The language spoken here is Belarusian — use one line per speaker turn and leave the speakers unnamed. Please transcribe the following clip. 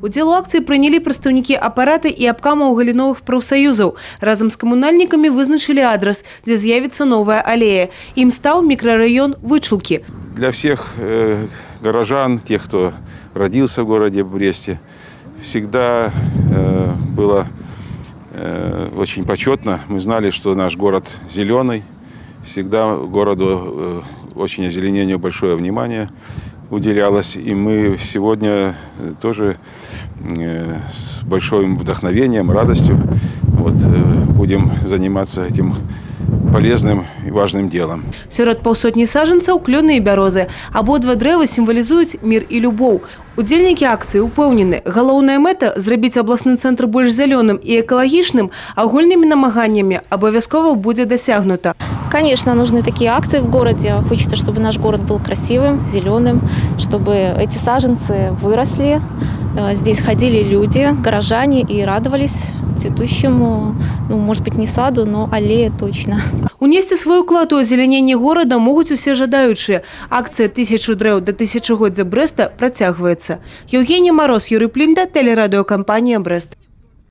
Удзел у акцыі прынялі прадстаўнікі апарата і абкамаў галіновых прафсаюзаў. Разам з камунальнікамі вызначылі адрас, дзе з'явіцца новая алея. Ім стаў мікрараён Вычулкі.
Для всех горожан, тех, кто родился в городе Бресте, всегда было очень почетно. Мы знали, что наш город зеленый. Всегда городу очень озеленению большое внимание уделялось. И мы сегодня тоже с большим вдохновением, радостью вот будем заниматься этим полезным и важным делом.
Сярод паўсотні сажанцаў клёны і бярозы. Абодва дрэвы сімвалізуюць мір і любоў. Удзельнікі акцыі ўпэўнены, галоўная мэта — зрабіць абласны цэнтр больш зялёным і экалагічным — агульнымі намаганнямі абавязкова будзе дасягнута.
Конечно, нужны такие акции в городе. Хочется, чтобы наш город был красивым, зеленым, чтобы эти саженцы выросли. Здесь ходили люди, горожане, и радовались цветущему, ну, может быть, не саду, но аллее точно.
Унесці свой уклад у азеляненне горада могуць усе жадаючыя. Акцыя «1000 дрэў да тысячагоддзя Брэста» працягваецца. Яўгенія Мароз, Юрый Плінда, тэлерадыёкампанія «Брэст».